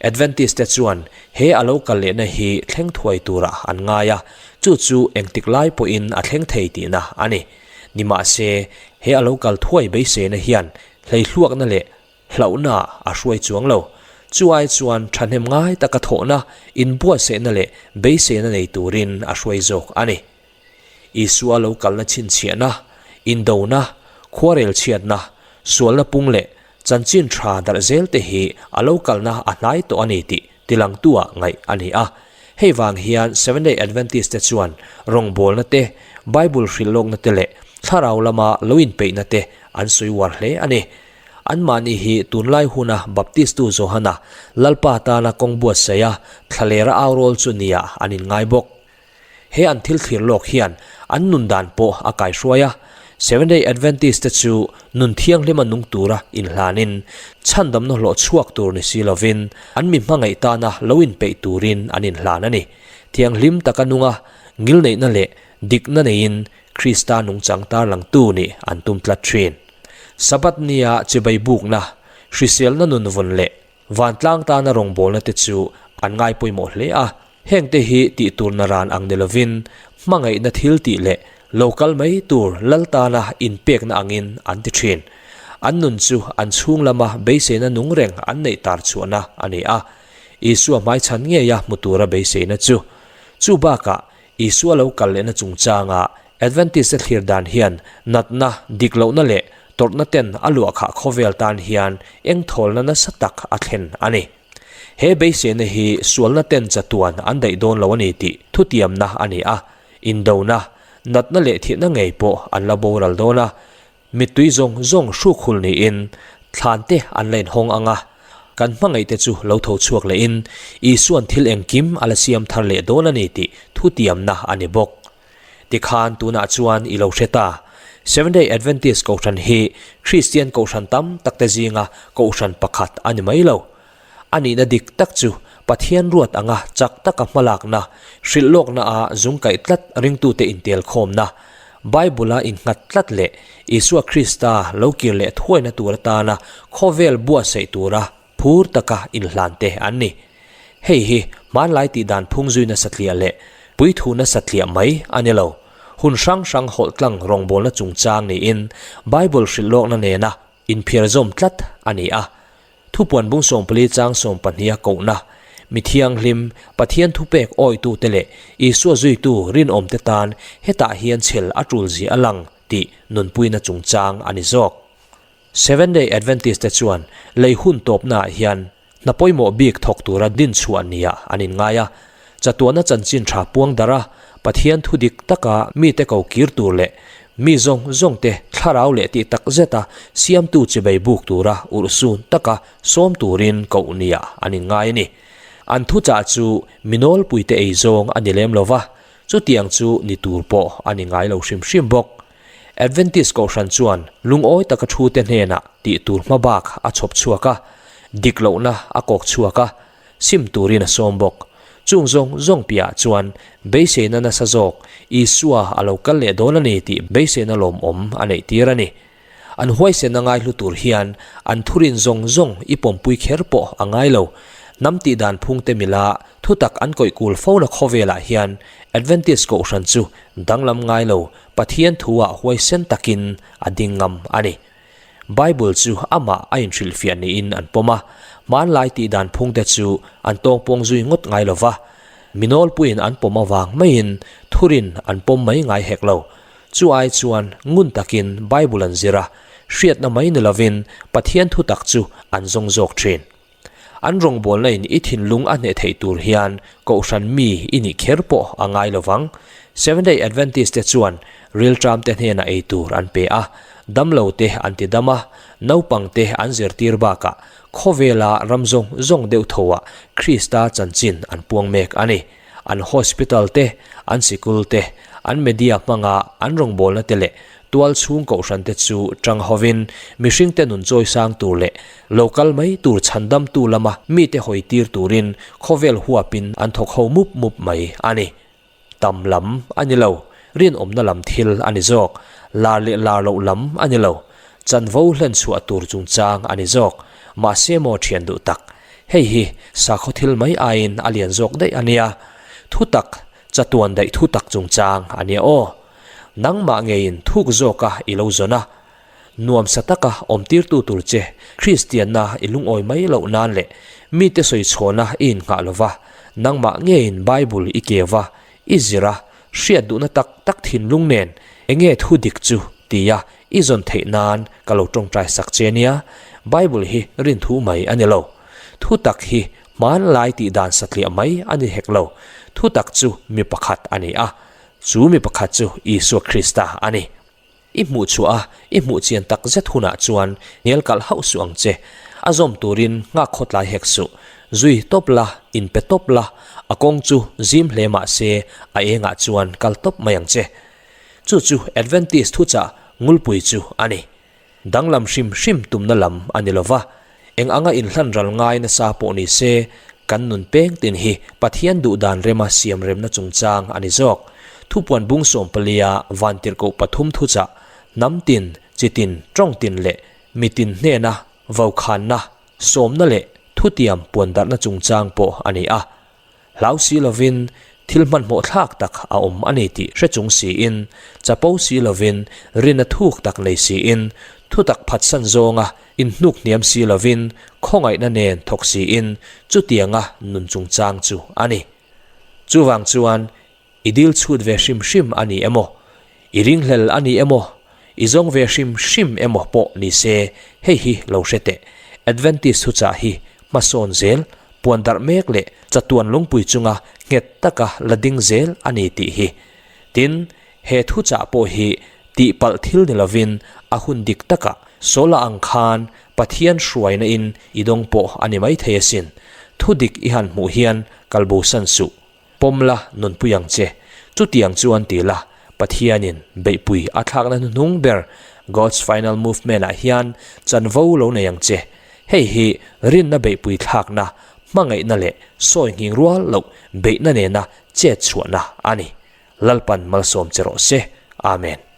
Adventist te chuan he a lo kal lehna hi thleng thuai turah an ngai a, chu chu engtik lai pawhin a thleng thei tihna a ni. Nimahse, he a lo kal thuai beiseina hian hleihluakna leh hlauhna a hruai chuang lo. Chu ai chuan thahnem ngai taka thawhna, inbuatsaihna leh beiseina nei turin a hruai zawk a ni. Isua lo kalna chhinchhiahna, indona, khuarel chhiatna, sualna pung leh chanchin tha darh zel te hi a lo kalna a hnai tawh a ni tih tilangtu-ah ngaih a ni a. Hei vang hian Seventh-day Adventist te chuan rawngbawlna te, Bible hrilhlawkna te leh thlarau lama lo inpeihna te an sawi uar hle a ni. Anmahni hi tunlai huna Baptistu Johana Lalpa tana kawng buatsaih a, thlalera au rawl chu nia an inngai bawk. He an thil thlir lawk hian an nun dan pawh a kaihruai a, Seventh-day Adventist te chu nun thianghlima nung tura inhlanin, chhandamna hlawh chhuak tur ni si lovin an mi hmangaih tana lo inpeih turin an inhlan a ni. Thianghlim taka nunga ngilneihna leh dikna neiin Krista nungchang tarlangtu nih an tum tlat thin. Sabbath nia chibai bukna. Hriselna nun vawn leh vantlang tana rawngbawlna te chu an ngai pawimawh hle a. Hengte hi tih tur naran ang ni lovin hmangaihna thil tih leh lo kal mai tur lal tana inpekna angin an ti thin. An nun chu an chhung lama beiseina nung reng an neih tar chhuahna a ni a. Isua hmaichhan ngeia hmu tura beiseina chu. Chu bakah Isua lo kal lehna chungchanga Adventist-te thlir dan hian natna, dik lohna leh tawrhna ten a luahkhah khawvel tan hian eng thawlna nasa tak a thlen a ni. He beiseina hi sualna ten chatuan an daih dawn lo a ni tih thutiamna a ni a, indona, natna leh thihna ngei pawh an la boral dawn a, Mittui zawng zawng hruk hul niin thlan te an la inhawng ang a, kan hmangaih te chu lo tho chhuak lehin Isua'n thil engkim a la siam thar leh dawn a ni tih thutiamna a ni bawk. Tikhan tunah chuan i lo hre ta. Seventh-day Adventist Kohhran hi Kristian Kohhran tam tak te zinga Kohhran pakhat a ni mai lo. A nihna dik tak chu Pathian ruat anga chak taka hmalakna, hrilh lawkna-a zungkaih tlat ringtute intelkhawmna, Bible-a innghat tlat leh Isua Krista lo kir leh thuaina tur atana khawvel buatsaih tura phur taka inhlante an ni. Hei hi hmanlai tihdan phung zuina satliah leh puithuna satliah mai a ni lo. Hun hrang hrang hawlhtlang rawngbawlna chungchang niin Bible hrilh lawkna nena inphiar zawm tlat a ni a. Thupuan bung 14 chang 12 a kohna, Mi thianghlim, Pathian thupek awitute leh Isua zuitu rinawmte tan hetah hian chhel a tul zia a lang tih nunpuina chungchang a ni zawk. Seventh-day Adventist te chuan lei hun tawpnaah hian hna pawimawh bik thawk tura din chhuah niah an inngai a, Chatuahna chanchin tha puang darh a, Pathian thu dik taka mite ko kir tur leh mi zawng zawngte thlarau leh tih tak zeta siamtu chibei buk tura urhsun taka sawm turin koh niah an inngai a ni. An thuchah chu mi nawlpuite ei zawng a ni lem lo va, chutiang chu ni tur pawh a ni ngai lo hrim hrim bawk. Adventist Kohhran chuan lungawi taka thute hnenah tih tur hmabak a chhawp chhuak a, dik lohna a kawk chhuak a, sim turin a sawm bawk. Chung zawng zawng piahah chuan beiseina nasa zawk Isua a lo kal leh dawn a ni tih beiseina lawmawm a neih tir a ni. An huaisenna ngaihlu tur hian an thurin zawng zawng i pawmpui kher pawh a ngai lo. Hnam tihdan phungte mila thutak an kawih kul fona khawvelah hian Adventist Kohhran chu danglam ngai lo Pathian thuah huaisen takin a ding ngam a ni. Bible chu amah a inhrilhfiah niin an pawm a, hmanlai tihdan phungte chu an tawngpawng zui ngawt ngai lo va, mi nawlpuiin an pawm avang maiin thurin an pawm mai ngai hek lo. Chu ai chuan ngun takin Bible an zir a, hriatna mai ni lovin Pathian thutak chu an zawng zawk thin. An rawngbawlna in i thinlung a hneh theih tur hian Kohhran mi i nih kher pawh a ngai lo vang. Seventh-day Adventist te chuan rilṭam te hnenah ei tur an pe a, damlo te an ti dam a, naupang te an zirtir bakah khawvela ram zawng zawng deuh thoah Krista chanchin an puang mek a ni. An hospital te, an sikul te, an media hmanga an rawngbawlna te leh tual chhung kohhran te chu tang hovin mihringte nun chawisang tur leh lo kal mai tur chhandamtu lama mite hawi tir turin khawvel huapin an thawk ho mup mup mai a ni. Tam lam a ni lo, rinawmna lam thil a ni zawk, lar leh lar loh lam a ni lo, chanvo hlen chhuah tur chungchang a ni zawk, mahse maw thian duh tak, Hei hi sakhaw thil mai aiin a lian zawk daih a nia. Thutak, chatuan daih thutak chungchang a nia aw. Nangmah ngeiin thuk zawka i lo zawn a. Nuamsa taka awmtirtu tur che Kristianna i lungawi mai loh nan leh mite sawi chhawna i innghah lova, nangmah ngeiin Bible i keu a, i zir a, hriat duhna tak tak thinlung nen enge thu dik chu tia i zawn theih nan ka lo tawngtai sak che nia, Bible hi rinthu mai a ni lo. Thu tak hi hmanlai tih dan satliah mai a ni hek lo, thu tak chu mi pakhat a ni a, chu mi pakhat chu Isua Krista a ni. I hmuh chhuah a, i hmuh chian tak zet hunah chuan hnial kalh hauh suh ang che. A zawm turin nghak khawtlai hek suh. Zui tawp la, inpe tawp la, a kawng chu zim hle mah se a engah chuan kal tawp mai ang che. Chu chu Adventist thuchah ngulpui chu a ni. Danglam hrim hrim tumna lam a ni lo va, eng anga inhlan ral ngai nasa pawh ni se, kan nun peng tin hi Pathian duhdan rema siam remna chungchang a ni zawk. Thupuan bung 14-a vantirhkoh pathum thuchah, hnam tin, chi tin, tawng tin leh mi tin hnena. Vokhanna, sawmna leh thutiam puandarhna chungchang pawh a ni a. Hlau si lovin thil hmanhmawh thlak tak a awm a ni tih hre chung siin, chapo si lovin rinna thuk tak nei siin, thutak phatsan zawnga inhnuk hniam si lovin khawngaihna nen thawk siin chutianga nun chungchang chu a ni. Chuvang chuan I dil chhut ve hrim hrim a ni emaw, i ringhlel a ni emaw, i zawng ve hrim hrim emaw pawh ni se, hei hi lo hre teh. Adventist thuchah hi hmasawn zel, puan darh mek leh chatuan lungpui chunga nghet taka la ding zel a ni tih hi. Tin, he thuchah pawh hi tihpalh thil ni lovin a hun dik takah Sola ang khan Pathian hruaina in i dawng pawh a ni maithei asin. Thudik i han hmuh hian kalbosan suh. Pawm la, nunpui ang che. Chutiang chuan ti la, Pathianin beihpui a thlakna hnuhnung ber God's Final Movement ah hian chanvo lo nei ang che. Hei hi rinna beihpui thlakna, hmangaihna leh sawi nghing rual loh beihna nena chet chhuahna a ni. Lalpan malsawm che rawh se. Amen.